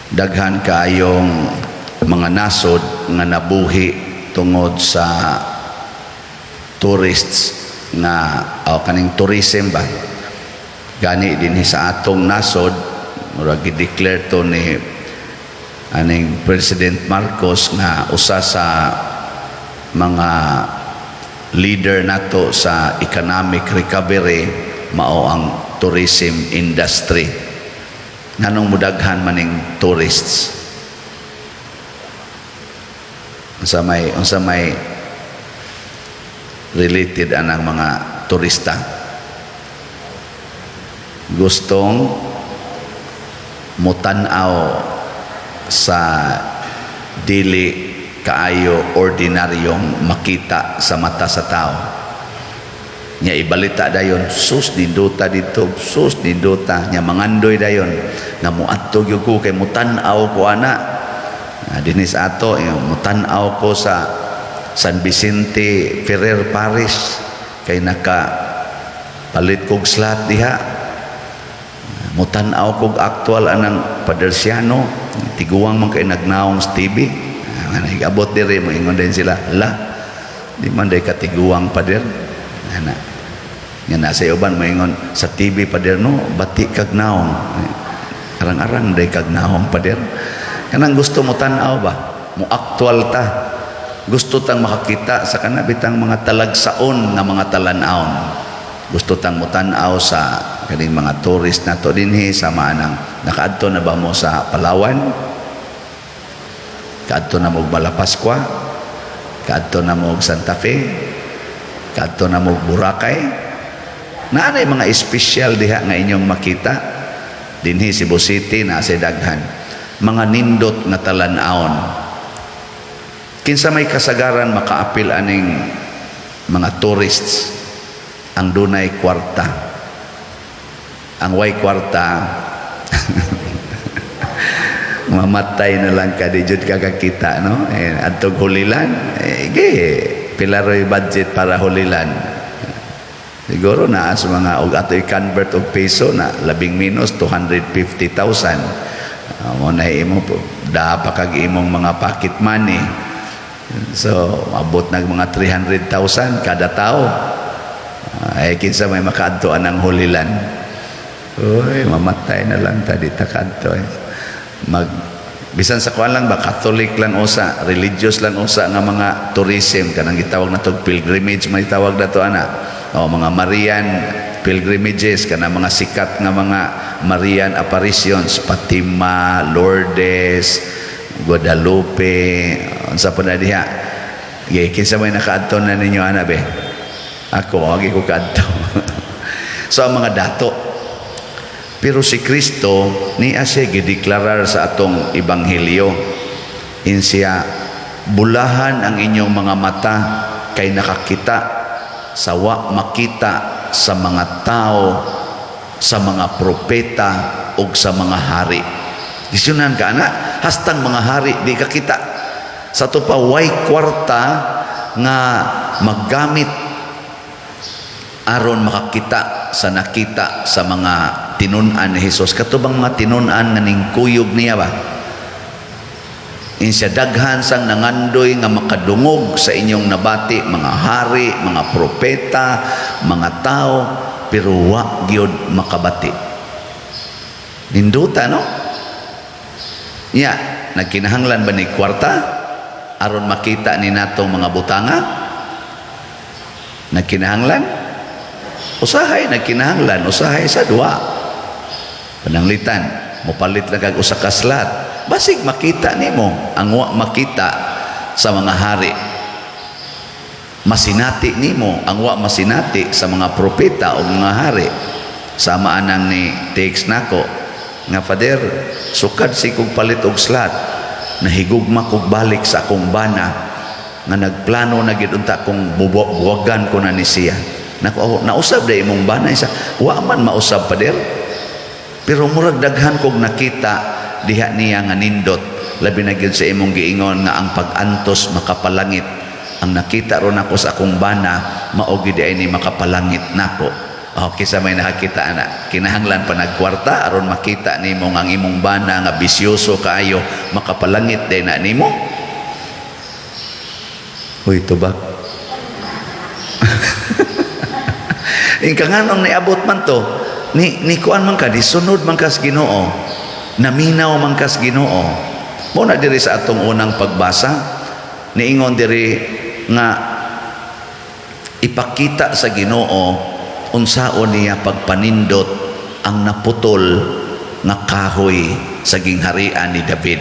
Daghan kaayong mga nasod nga nabuhi tungod sa tourists nga o kaning tourism ba. Gani dinhi sa atong nasod, murag gi-declare to ni aning President Marcos nga usa sa mga leader nato sa economic recovery mao ang tourism industry. Nganong mudaghan maning tourists? Unsa may related anang mga turista? Gustong mutan-aw sa dili kaayo ordinaryong makita sa mata sa tao. Nya ibalita dayon, "Sus, nindota dito, sus, nindota." Nya mangandoy dayon nga muadto gyud ko kay mutan-aw ko ana. Ah, dinhi sa ato, yung mutan-aw ko sa San Vicente Ferrer Parish kay naka palit kog slot diha. Mutan-aw kog actual anang Padersiano, tiguang man kay nagnaong sa TV. Ah, nagabot diri, moingon din sila, "La, di man day katiguang, pader." Ana nga nasa uban moingon sa TV, "Pader, no, bati kag naong, arang-arang day kag naong, pader." Kanang gusto mo tan-aw ba, mo actual ta, gusto tang makakita sa kana bitang mga talagsaon nga mga talan-awon. Gusto tang mutan-aw sa kaning mga tourist nato dinhi sa maanang nakaadto na ba mo sa Palawan? Kaadto na mo og Malapascua? Kaadto na mo og Santa Fe? Kaadto na mo og Boracay? Naa nay mga espesyal diha nga inyong makita. Dinhi Cebu City na sa daghan mga nindot nga talan-awon. Kinsa may kasagaran makaapil aning mga tourists? Ang dunay kwarta. Ang way kwarta, mamatay na lang ka, di jud ka kakita, no? Eh, adtog Holy Land, eh, ge, pila ro'y budget para Holy Land? Siguro naa sa mga og ato i-convert og peso na labing minus 250,000. Mo na imo po da pa kag imong mga pocket money, so abot nag mga 300,000 kada tao. Ay, kinsa may makaadto anang Holy Land? Uy, mamatay na lang ta, di ta kadto eh. Mag bisan sa kuan lang ba, Catholic lang usa, religious lang usa nga mga tourism, kanang gitawag na to pilgrimage, may tawag na to ana. O mga Marian pilgrimages, kana mga sikat nga mga Marian apparitions, Fatima, Lourdes, Guadalupe, unsa pa na diha. Ge, kinsa may nakaadto na ninyo ana be? Ako, agi ko kaadto. So ang mga dato. Pero si Kristo, niya siya gideklarar sa atong ebanghelyo. Insiya, "Bulahan ang inyong mga mata kay nakakita sa wa makita sa mga tao, sa mga propeta ug sa mga hari." Isunan ka ana, hastang mga hari di kakita. Sa ato pa way kwarta nga maggamit aron makakita sa nakita sa mga tinun-an ni Jesus. Kato bang mga tinun-an nga ning kuyog niya ba? Insya, daghan sang nangandoy nga makadungog sa inyong nabati, mga hari, mga propeta, mga tao, pero wa gyud makabati. Ninduta, no? Nya, nagkinahanglan ba ni kwarta aron makita ni natong mga butanga? Nagkinahanglan? Usahay nagkinahanglan, usahay sa duwa. Pananglitan, mopalit lang kag usa ka slot. Basig makita nimo ang wa makita sa mga hari. Masinati nimo ang wa masinati sa mga propeta o mga hari. Sama anang ni text nako nga, "Father, sukad si kog palit og slot, nahigugma kog balik sa akong bana nga nagplano na gid unta kong buwagan ko na ni siya." Nako, "Oh, nausab da imong bana?" Isa, "Wa man mausab, Pader. Pero murag daghan kog nakita diha niya nga nindot, labi na gyud sa imong giingon nga ang pag-antos makapalangit. Ang nakita ron ako sa akong bana, mao gid ay ni makapalangit nako." Oh, kinsa may nakakita ana? Kinahanglan pa nagkwarta aron makita nimo nga ang imong bana nga bisyoso kaayo makapalangit din na nimo. Uy, tubag. Ingka nganong niabot man to, ni kuan man ka, di sunod man kas Ginoo. Naminaw man kas Ginoo. Mo na diri sa atong unang pagbasa, niingon diri nga ipakita sa Ginoo unsaon niya pagpanindot ang naputol nga kahoy sa gingharian ni David.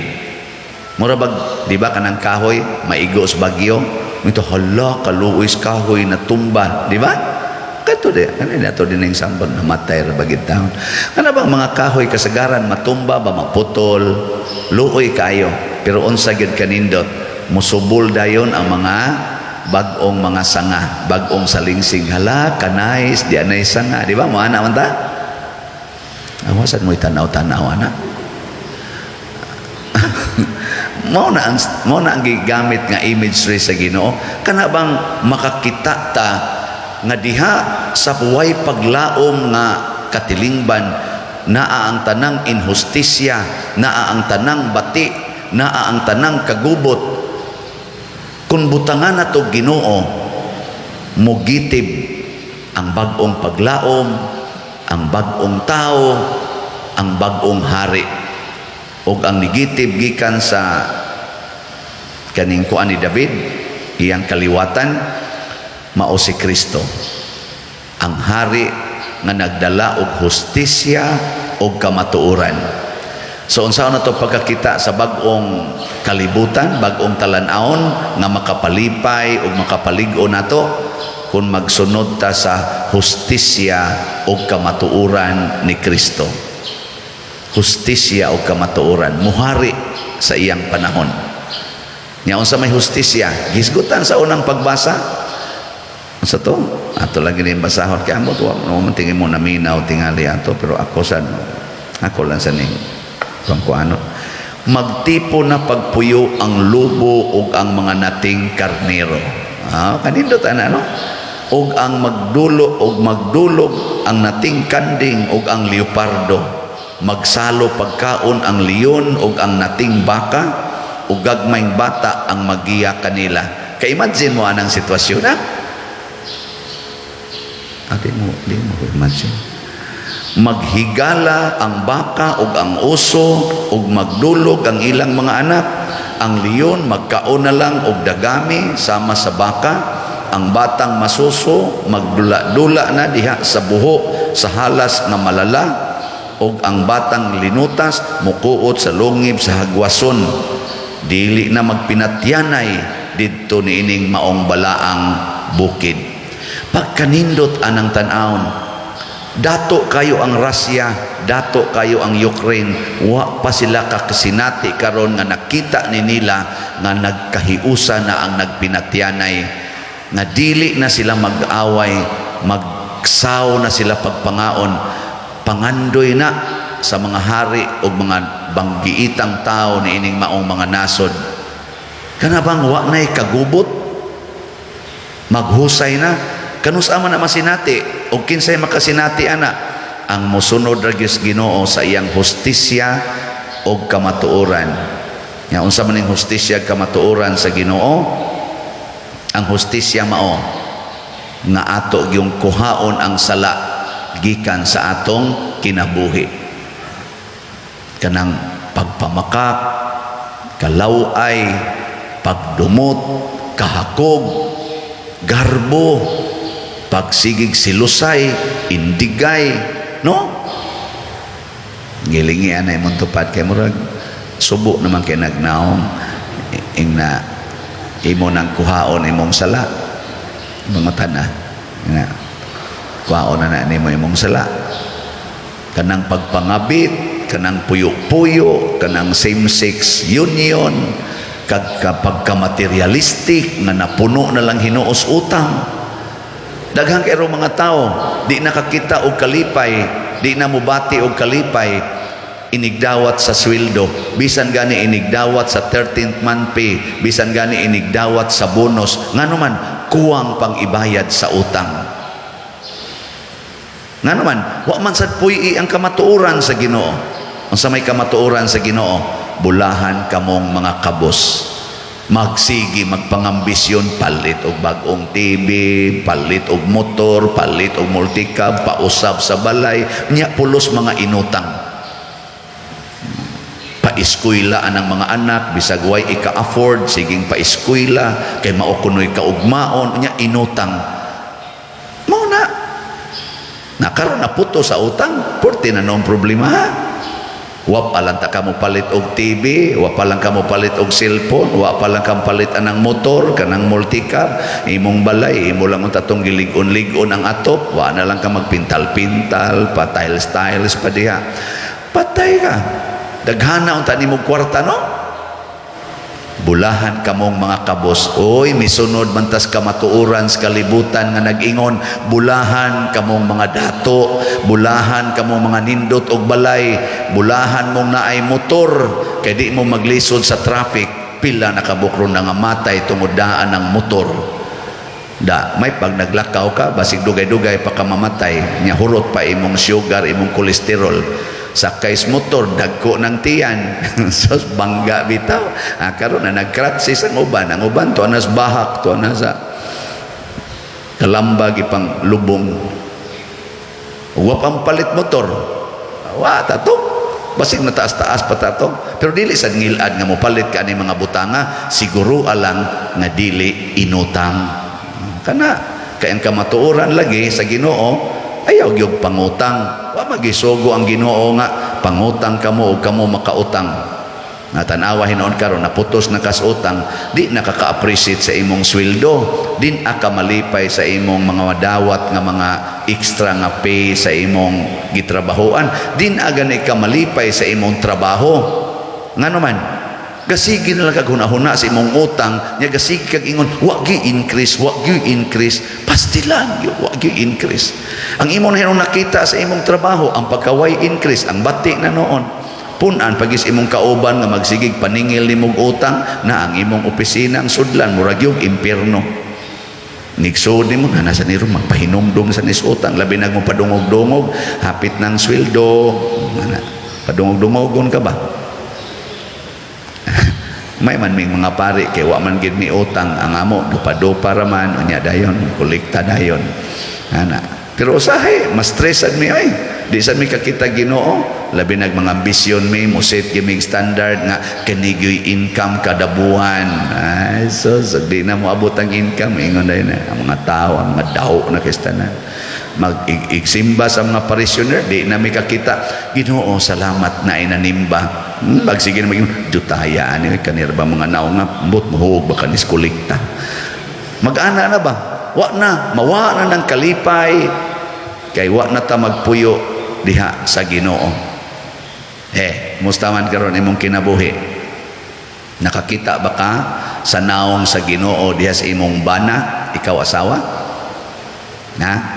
Mura bag, di ba kanang kahoy maigo sa bagyo? Ito hala kaluoy sa kahoy na tumba, di ba? Kato di, ano na to din ang sambag namatay ra bagid taon. Kana bang mga kahoy kasagaran matumba ba, maputol, luoy kayo. Pero unsa gyud kanindot, musubol dayon ang mga bag-ong mga sanga, bag-ong salingsing. Hala, kanais, di anay sanga, di ba? Mo ana man ta? Awasan mo tanaw-tanaw ana. Mao na ang gigamit nga imagery sa Ginoo. Kana bang makakita ta nga diha sa buhay paglaom nga katilingban, naa ang tanang inhustisya, naa ang tanang bati, naa ang tanang kagubot. Kung butangan nato Ginoo, mugitib ang bag-ong paglaom, ang bag-ong tao, ang bag-ong hari. Og ang nigitib gikan sa kaning kuan ni David, iyang kaliwatan, mao si Kristo. Ang hari nga nagdala og hustisya og kamatuoran. So unsa na to pagkakita sa bag-ong kalibutan, bag-ong talan-awon nga makapalipay ug makapalig-on nato kung magsunod ta sa hustisya ug kamatuoran ni Kristo. Hustisya ug kamatuoran, muhari sa iyang panahon. Nya unsa may hustisya? Hisgutan sa unang pagbasa. Unsa to? Ato lagi ni basahon kay amot wa no man tingin mo naminaw tingali ato, pero ako sa ako lang sa ning pangkuano. Magtipo na pagpuyo ang lobo ug ang mga nating karnero. Ah, kanindot ana, no? Og ang magdulo og magdulog ang nating kanding ug ang leopardo. Magsalo pagkaon ang leon ug ang nating baka, ug gagmayng bata ang magiya kanila. Kay imagine mo anang sitwasyon na? Ah, di mo imagine. Maghigala ang baka ug ang oso ug magdulog ang ilang mga anak. Ang leon magkaon na lang og dagami sama sa baka. Ang batang masuso magdula-dula na diha sa buho sa halas nga malala, ug ang batang linutas mukuot sa lungib sa hagwason. Dili na magpinatyanay didto niining maong balaang bukid. Pagkanindot anang tan-awon, dato kayo ang Russia, dato kayo ang Ukraine, wa pa sila kakasinati karon nga nakita ni nila nga nagkahiusa na ang nagpinatyanay, nga dili na sila mag-away, magsaw na sila pagpangaon, pangandoy na sa mga hari o mga banggiitang tao ni ining maong mga nasod. Kana bang wa na'y kagubot? Maghusay na. Kanus man na masinati o kinsay makasinati ana? Ang mosunod ra gyud sa Ginoo sa iyang hustisya og kamatuoran. Nya unsa man ning hustisya ug kamatuoran sa Ginoo? Ang hustisya mao nga ato gyung kuhaon ang sala gikan sa atong kinabuhi. Kanang pagpamakak, kalaway, pagdumot, kahakog, garbo, pagsigig silusay, indigay, no? Gilingi anay mong tupad kay murag subo naman kay nagnaong ing na imo nang kuhaon imong sala. Mga tana nga kuhaon na na nimo imong sala. Kanang pagpangabit, kanang puyo-puyo, kanang same-sex union, kag pagka-materialistic nga napuno na lang hinuos utang. Daghang kay mga tao di nakakita og kalipay, di na mobati og kalipay inigdawat sa sweldo, bisan gani inigdawat sa 13th month pay, bisan gani inigdawat sa bonus, ngano man kuwang pang ibayad sa utang. Nga naman, wa man sad puy ang kamatuoran sa Ginoo. Unsa may kamatuoran sa Ginoo? Bulahan kamong mga kabos. Magsigi magpangambisyon, palit og bag-ong TV, palit og motor, palit og multicab, pausab sa balay, nya pulos mga inutang. Paeskwela ang mga anak bisag way ika-afford, siging paeskwela kay mao kunoy kaugmaon, nya inutang. Mao na na karon naputo sa utang, porte na noong problema, ha. Wa pa lang ta kamo palit og TV, wa pa lang kamo palit og cellphone, wa pa lang kamo palit anang motor, kanang multicab, imong balay, imo lang unta tong gilig-on-lig-on ang atop, wa na lang ka magpintal-pintal, pa tiles-tiles pa diha. Patay ka. Daghana unta nimo kwarta, no? Bulahan kamong mga kabos. Oy, misunod man tas kamatuoran sa kalibutan nga nag-ingon, bulahan kamong mga dato, bulahan kamong mga nindot og balay, bulahan mong naay motor kay di mo maglisod sa traffic. Pila na kabuk ron nga matay tungod daan ng motor. Da, may pag naglakaw ka, basig dugay-dugay pa ka mamatay, nya hurot pa imong sugar, imong kolesterol. Sakay sa motor, dagko ng tiyan. Sos, bangga bitaw. Ah, karon na nagkratsis ang uban. Ang uban, tuwa na sa bahak, tuwa na sa kalamba, gipang lubong. Wa pang palit motor. Wa tato. Basig na taas-taas pa tato. Pero dili sa ngilad nga mo palit ka ani mga butanga, siguro alang nga dili inutang. Kana kay ang kamatuoran lagi sa Ginoo, ayaw gyud pangutang. Wa magisugo ang Ginoo nga pangutang kamo o kamo makautang. Nga tan-awa hinuon karon, naputos na kas utang, di nakaka-appreciate sa imong sweldo, di na ka malipay sa imong mga madawat nga mga extra nga pay sa imong gitrabahoan, di na gani ka malipay sa imong trabaho. Ngano man? Gasigi na lang kag hunahuna sa imong utang nya, gasigi kag ingon, "Wa gi increase, wa gi increase, pastilan gyud, wa gi increase." Ang imong na nakita sa imong trabaho, ang pagkaway increase, ang bati na noon. Punan pagis imong kauban nga magsigig paningil nimong utang na ang imong opisina, ang sudlan murag yung impierno. Nigsud nimo na nasa niro magpahinumdum sa nis utang, labi nag mo padungog-dungog hapit ng sweldo. Ana, padungog-dungogon ka ba? May man ming mga pari kay wa man gid mi utang. Ang amo dupa-dupa ra man, unya dayon kolekta dayon ana. Pero usahay mas stress sad mi ay di sad mi kakita Ginoo, labi nag mga ambisyon mi, mo set gyud standard nga kani gyud income kada buwan. Ay so di na mo abot ang income, ingon dayon na ang mga tao, ang mga daw na kristanan mag-igsimba sa mga parishioner, di na mi kakita Ginoo, salamat na inanimba. Pag sige na maging jutaya ani kanira ba mga naong nga mbot muhug ba kanis kolekta, mag-ana na ba? Wa na mawa na ng kalipay kay wa na ta magpuyo diha sa Ginoo. Eh, musta man karon imong kinabuhi? Nakakita ba ka sa naong sa Ginoo diha sa imong bana, ikaw asawa? Na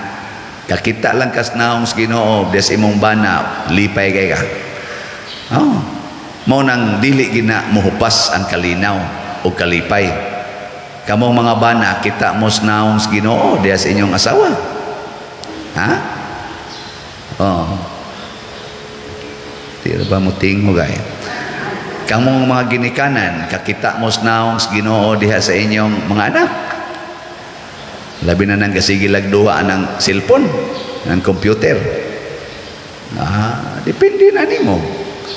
kakita lang kas naong sa Ginoo diha sa imong bana, lipay kay ka. Oh, mao nang dili gina muhupas ang kalinaw o kalipay. Kamong mga bana, kita mo sa naong sa Ginoo diha sa inyong asawa, ha? Oh, di ba mo tingog ay? Kamong mga ginikanan, kakita mo sa naong sa Ginoo diha sa inyong mga anak? Labi na nang gasige lag duha ng cellphone, ng computer. Ah, depende na nimo.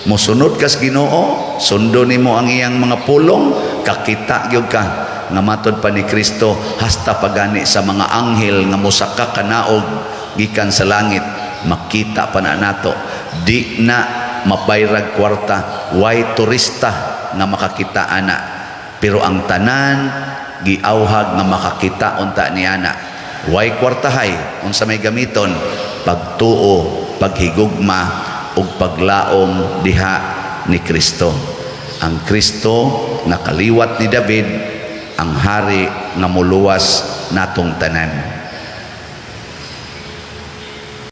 Mosunod kas Ginoo, sundo nimo ang iyang mga pulong, kakita gyud ka nga matod pa ni Kristo, hasta pagani sa mga anghel nga mosaka kanaog gikan sa langit, makita pa na nato. Di na mabayrag kwarta, way turista nga makakita ana, pero ang tanan giawhag nga makakita unta ni ana. Way kwartahay. Unsa may gamiton? Pagtuo, paghigugma ug paglaom diha ni Kristo, ang Kristo nga kaliwat ni David, ang hari nga muluwas natong tanan.